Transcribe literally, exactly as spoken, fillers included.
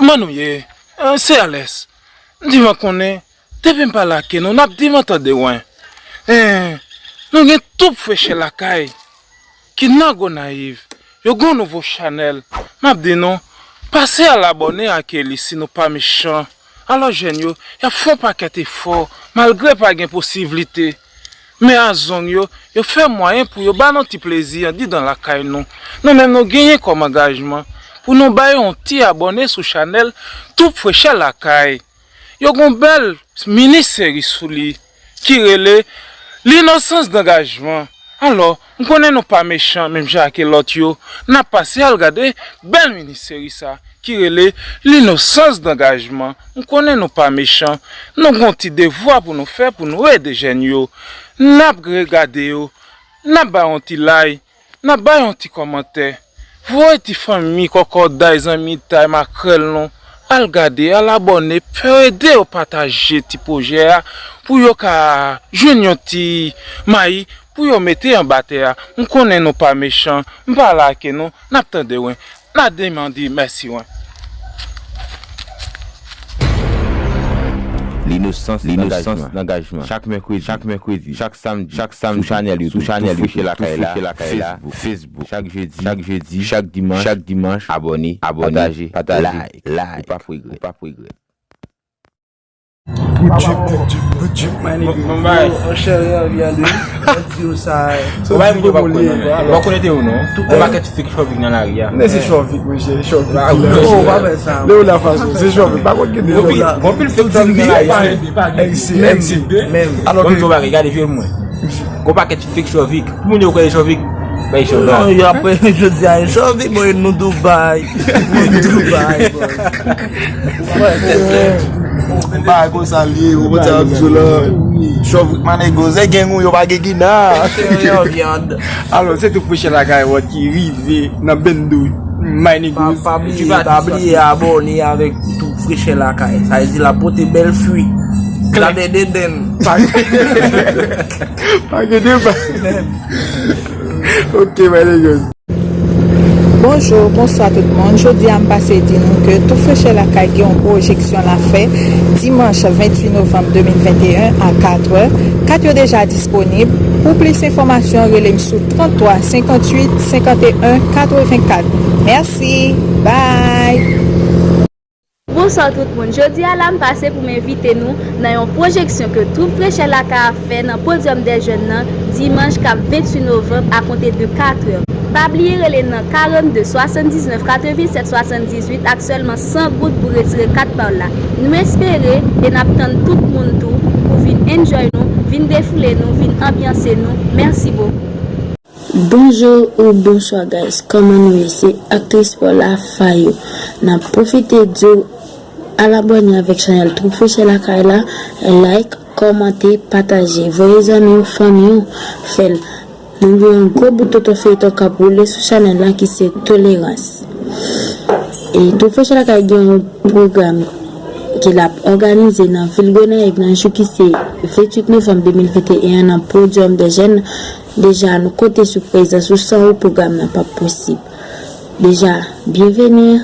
Manouye, se alèz. M divan konnen, depi m pa lake nou, n ap divan tande wen. Nou gen twoup frechè lakay ki nan Gonayiv. Yo gen yon nouvo chanèl. M ap di nou, pase al abòne ak li si nou pa mechan. Alò jèn yo, y ap fè yon pakèt efò, malgre pa gen posiblite. Men a zong yo, yo fè mwayen pou yo ba nou ti plezi andidan lakay nou. Nou menm nou genyen kòm angajman pou nou bay yon ti abòne sou chanèl Twoup Frechè Lakay. Yo gon bèl mini seri sou li ki rele L'innocence d'engagement. Alò, m konnen nou pa mechan menm jan ak lòt yo. N ap pase al gade bèl mini seri sa ki rele L'innocence d'engagement. M konnen nou pa mechan. Nou gon ti devwa pou nou fè pou nou ede jèn yo. N ap regade yo. N ap ba yon ti like. N ap ba yon ti kòmantè. Voye ti fanmi, kòkòday, zanmitay, makrèl nou. Al gade, al abòne, fè yo ede yo pataje ti pwojè a pou yo ka jwenn yon ti mayi pou yo mete anba tè a. M konnen nou pa mechan, m pa lake nou, n ap tande wen. N a demen di mèsi wen. L'innocence d'engagement. Chak mèkredi, chak mèkredi, chak samdi, chak samdi, sou chanèl YouTube, sou chanèl YouTube, Twoup Frechè Lakay la, Facebook, Facebook, chak jedi, chak jedi, chak dimanch, chak dimanch, abòne, abòne, pataje, pataje, like, like, ou p ap regrèt, ou p ap regrèt. Bon, bon, bay. An chè e an vyand, wi. Mwen di yo sa. Ou bay moun yo p ap kwè nan mwen. Ou pa konnen te ou non. Yon pakèt fake Chòvik nan lari a. Men se Chòvik, mesye, Chòvik. Oh, pa fè sa. Leona Faso, se Chòvik. Pa konn gen de Chòvik. Gon pil fake Chòvik nan lari a. Menm, menm. Alò ke, bon, m di w bagay, gade vye mwen. Gon pakèt fake Chòvik. Pou moun yo kwè e Chòvik, bay Chòvik. Non, y ap jodi a e Chòvik, bon, nou Dubai. Nou Dubai, bro. Bagay konsa l ye, ou konn sa ap di w la. Chòvik manego, se gang ou yo pa gen gina. Alò, se Twoup Frechè Lakay wòt ki rive nan Bendo, manego. Pa, pa bliye, pa bliye abòne avèk Twoup Frechè Lakay. Sa vle di l ap pote bèl fwi. Jaden Deden. Pa, pa gen deba. Ok, manego. Bonjou, bonswa tout moun. Jodi a, m pase di nou ke Twoup Frechè Lakay gen yon pwojeksyon l ap fè dimanch venntuit novanm de mil venteyen a katrè. Kat yo deja disponib. Pou plis enfòmasyon, rele m sou tranntwa senkantuit senkanteyen katrevenkat. Mèsi. Bye. Bonswa tout moun. Jodi a la, m pase pou m envite nou nan yon pwojeksyon ke Twoup Frechè Lakay ap fè nan Podium des Jeunes nan, dimanch k ap venntuit novanm, a konte de katrè. Pa bliye rele nan karannde swasanndiznèf katrevennsèt swasanndizuit ak sèlman san goud pou retire kat pa w la. Nou espere e n ap tann tout moun tou pou vin enjoy nou, vin defoule nou, vin anbyanse nou. Mèsi bokou. Bonjou ou bonswa guys, kòman nou ye? Se aktris Paula Fayou. N ap pwofite di w al abòne avèk chanèl Twoup Frechè Lakay la, like, kòmante, pataje, voye zanmi w, fanmi w, fè l. Nou gen yon gwo bout tonton feyton k ap woule sou chanèl la ki se Tolerans. E Twoup Frechè Lakay gen yon pwogram ke l ap òganize nan vil Gonayiv nan jou ki se venntuit novanm de mil venteyen an nan Podium des Jeunes. Deja, nou konte sou prezans ou, san ou pwogram nan p ap posib. Deja, byenveni,